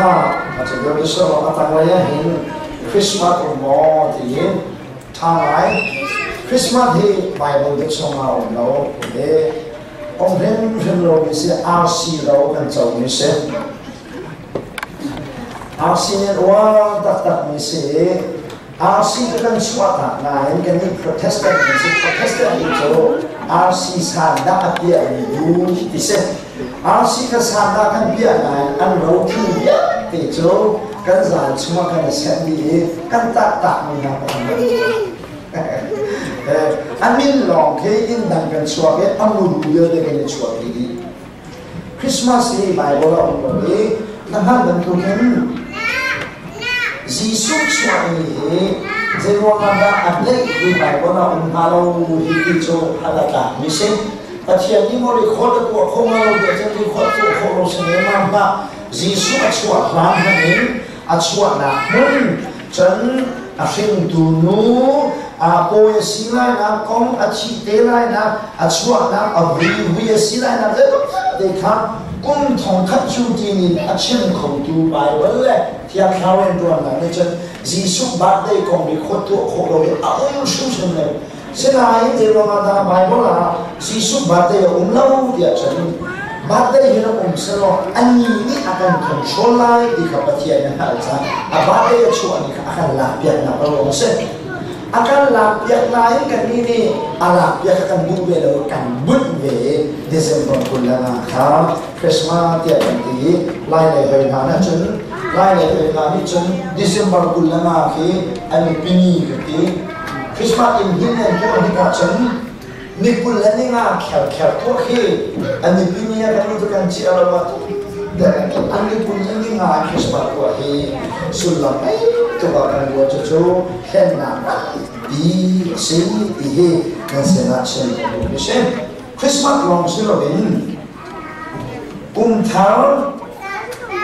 Kha a cu deuh so a tanglei ah hin Christmas um maw tiin ṭha ngai. Christmas hi Bible bia chungah a um lo. E um hrimhrim lomi si RC ro kan comi si. RC nih uar taktakmi si i RC cu kan chuahtak nain kannih Protestant kan si. Protestant nih cu RC sandah a piahmi bu ti si. RC kha sandah kan piah nain an rothil vialte cu kan zal chungah kan i senh dih i kan taktakmi hna kan A min lawng khi inn dang kan chuak i a muru vialte kan i chuahpi dih. Christmas hi Bible a um lo i na hngalh bantukin Jesuh chuahmi hi zeiruangah dah a date hi Bible ah um hnga lo hi ti cu hal a tlakmi si. Pathian nih maw record a tuah kho hnga lo tiah cun record tuah khawh lo si lengmang hlah. Jesuh a chuah hlan hmanh in a chuahnak hmun cun a hringtu nu a pawi a si lainak kong a thih te lainak a chuahnak a vui vui a si lainak te kha kum thong khat cu tinin a chim khotu Bible le Thiang Thlarau rianṭuannak nih cun Jesuh birthday kong record tuah khawh lo in a um hrimhrim lo. Sinain zeiruangah dah Bible ah Jesuh birthday a um lo tiah cun birthday hi rak um selaw anih nih a kan control lai ti kha Pathian nih a hngalh caah a birthday a chuah ni kha a kan lakpiaknak a ruang a si. A kan lakpiak nain kannih nih a lakpiak kha kan duh ve lo, kan bunh ve i December 25 kha Christmas tiah kan ti i Lai lei hoi hna nih cun Lai lei hoi hna nih cun December 25 khi an i pini ka ti. Christmas inn hin an tuah hnik ahcun ni 25 kherkher tuah khi an i pini ah kan tu kan chia lo ah an ni 25 Christmas tuah hi sullam ngei tuk ah kan ruah. Cucu hlennak nganpi a si ti hi nan sinah chim ka duhmi si. Christmas lawng si loin kum thar,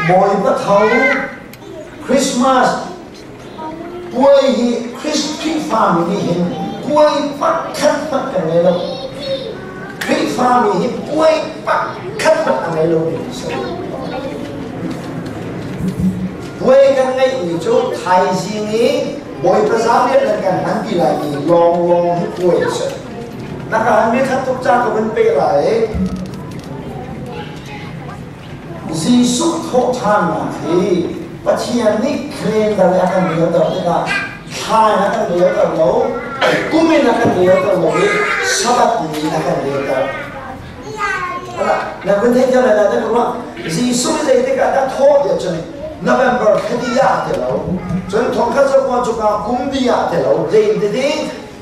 Bawipa tho, Christmas puai hi Khrihfami nih hin puai pakhat hmanh kan ngei lo. Khrihfami hi puai pakhat hmanh a ngei lomi kan si. Puai kan ngeihmi cu thaizing i Bawipa zaanriah nan kan hmanpi lai ti lawnglawng hi puai a si. Na ka han khat tuk ca ka vun pe lai. Jesuh thawhṭhannak hi Pathian nih calendar i a kan relter tikah thla in a kan relter lo, kum in a kan relter lo i Sabbath ni in a kan relter. Na vun theih thiam lai na ruah. Jesuh hi zeitik ah dah thawh tiah cun November thla dih ah ti lo. Cun thongkhat zakua cuka kum dih ah ti lo. Zei ti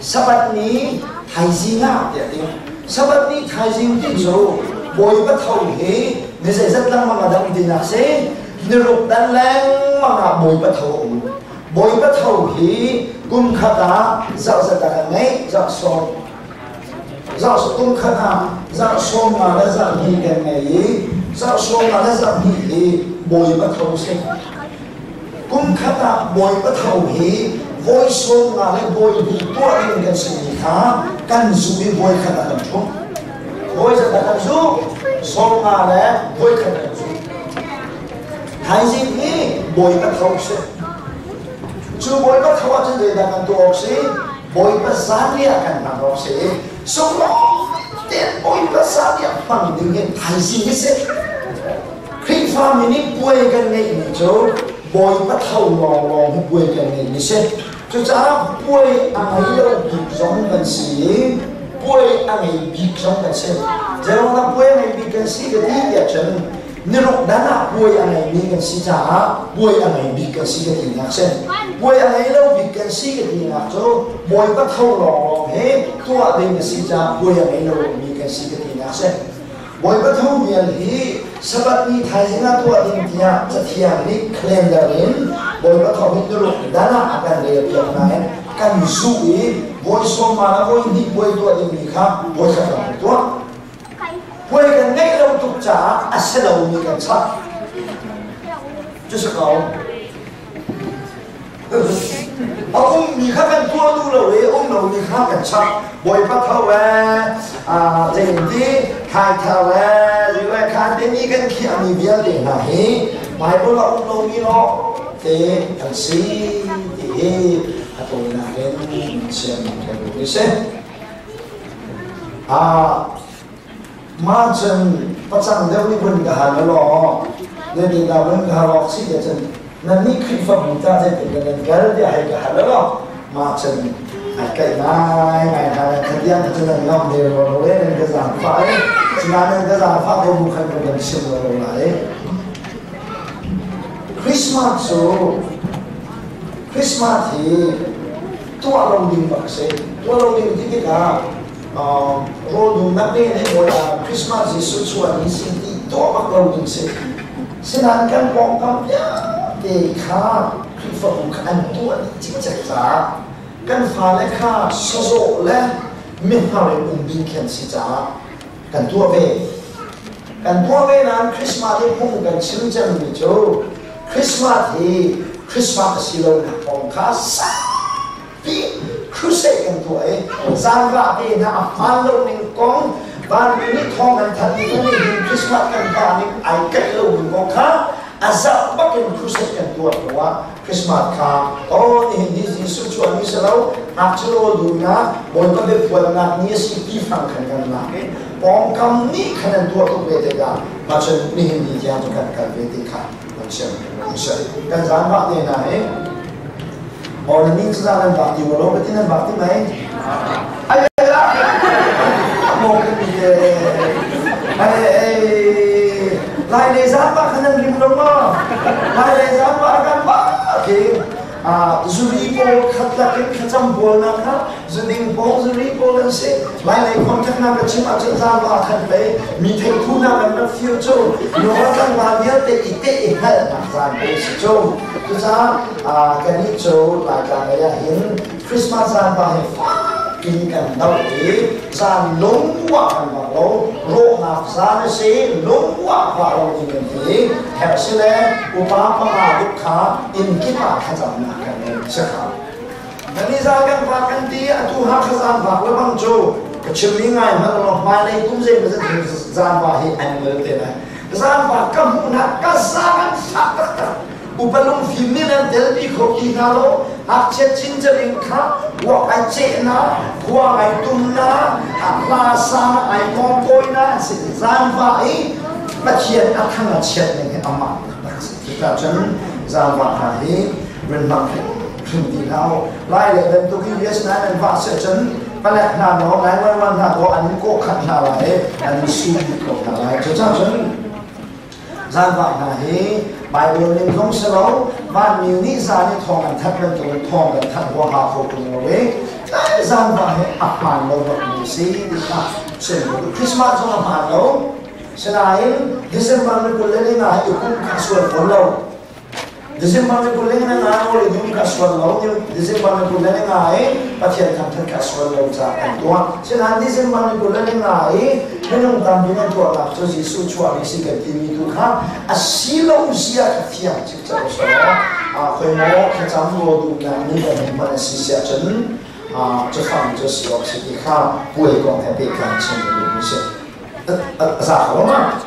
Sabbath ni thaizing ah tiah ti. Sabbath ni thaizing ti cu Bawipa tho hi ni zeizat lengmang a dang tinak si. Ni ruk dan lengmang ah Bawipa tho a um. Bawipa tho hi kum khat ah zarh zat ah kan ngeih, zarh sawm. Zarh kum khat ah zarh 15 le zarh hnih kan ngei i zarh 15 le zarh hnih hi Bawipa tho si. Kum khat ah Bawipa tho hi voi 15 le voi hnih tuah ding kan simi kha kan zuh i voi khat ah kan ṭhumh. Voi zat ah kan zuh? 15 le voi khat ah kan zuh. Thaizing hi Bawipa tho si. Cu Bawipa tho ahcun zeidah kan tuah awk si? Bawipa zanriah kan hmang awk si. Sunglawi tein Bawipa zanriah hmang ding hi thaizing hi si. Khrihfami nih puai kan ngeihmi cu Bawipa tho lawnglawng hi puai kan ngeihmi si. Cucaah puai a ngei lo bik zong kan si i puai a ngei bik zong kan si. Zeiruangah puai a ngei bik kan si ka ti tiah cun niruk dan ah puai a ngeimi kan si caah puai a ngei bik kan si ka tinak si. Puai a ngei lo bik kan si ka tinak cu Bawipa tho lawnglawng hi tuah ding a si caah puai a ngei lo mi kan si ka tinak si. Bawipa tho vial hi Sabbath ni thaizing ah tuah ding tiah Cathiang nih calendar in Bawipa tho hi niruk dan ah a kan relpiak nain kan zuh i voi 15 le voi hnih puai tuah dingmi kha voi khat lawng kan tuah. Puai kan ngeih lo tuk caah a si lomi kan chap. Cu si ko. A ummi kha kan tuah duh lo i um lomi kha kan chap. Bawipa tho ee, zeitin ti, thaithar ee, ziu ee, khan te ni kan khiahmi vialte hna hi Bible a um lomi lawng te an si ti hi a tawinak in siam kan duh ni si. Mah cun pacang deuh nih vun ka hal law ne te da vun ka hal awk si te cun nan nih Khrihfabu ta zeitin nan kal tiah hei ka hal law mah cun ai kaih ngai ngai hna nan khatiang kha cun nan ngam ve lo lo e nan ka zaangfah e sinain nan ka zaangfah ko bu khan ka kan chim lo lo lai. Christmas cu Christmas hi tuah lo ding bak a si. Tuah lo ding ti tikah rawl dumnak ne nih bawi Christmas Jesuh chuah ni si ti tuah bak lo ding si. Sinain kan pawngkam vialte kha Khrihfabu kha an tuah dih cikcek caah kan fale kha sazawh le mihnar in um ding khi an si caah kan tuah ve. Kan tuah ve nain Christmas hi phung kan chim cemmi cu Christmas hi Christmas a si lonak kong kha pi crusade kan tuah i zanvah te hna a hmaan lo ning kong vanmi nih thawng an thanh ning nih hin Christmas kan hma ning ai kaih lo ning kong kha a zarh bak in crusade kan tuah hnu ah Christmas kha oh nihin ni Jesuh chuah ni si lo ngakchia rawl duhnak Bawipa biaphuannak ni a si ti fang khan kan lak i pawngkam nih khan an tuah tuk ve tikah mah cun nihin ni tiang cu kan kal ve ti kha kan siam kan zaanvah te hna hi Aw na ning cu nan bak ti lo ka ti nan bak ti mei? Ai mo kan ti te. Ai ai lai le zan ba khan nan rim lo ma? Lai le zan ba kan ba ke zuri pawl khat lakin thlacam pawl na kha zuding pawl zuri pawl an si lai lei contact na ka chim ahcun zan ba khan pei mi theithu na kan rak fir cu nuva tlangval vialte i te i hngalhnak zan pe si cu cucaah Kannih cu Laitlang lei ah hin Christmas zan pa hi fak in kan doh i zan lungwah kan bak lo. Rawhnak zan a si, lungwah vah lo ding kan ti. Herh si le upa panga duk kha inn kip ah thlacamnak kan ngei si kha. Kan zan kan vak kan ti, atu Hakha zan vak le bang cu ka chimmi ngai hmanh law hmailei kum zeimawzat zan va hi an ngol te lai. Zan va ka hmuhnak ka zang an fak taktak. Upa lungfim nih nan telpi kho ti hna lo. Ngakchia cincel in kha ruak ai ceh na, kuang ai tum na, hla sa na ai kawngkawi na an si. Zaanva i Pathian a thang a chiat ning hi amah taktak si. Cucaah cun zaanva hna hi rin hmang hrim ti hlah u. Lai le bantuk i US nai nan vah si ahcun palek hna naw, 911 hna daw an in kawh khat hna lai i an in su dih ko hna lai. Cucaah cun Zaangfah hna hi Baibal ning zong si lo, vanmi nih zan i thawng an thanh bantukin thawng kan thanh huaha kho ṭung lo i zaangfah hi a hmaan lo bakmi si ti kha sim. Christmas zong a hmaan lo. Sinain December ni 25 hi i kum kha sual fawn lo. December ni 25 rawl i dum kha sual lo, December ni 25 i Pathian thangṭhat kha sual lo caah kan tuah. Sinain December ni 25 i minung tampi nan tuahnak cu Jesuh chuahmi si kan timi tu kha a si lo zia kha fiang cikcek u law khoi maw thlacam rawl dumnak ni kan hman a si siah cun cafang cu si awk si ti kha puai kong he pehtlai chim duhmi si. A za kho ma?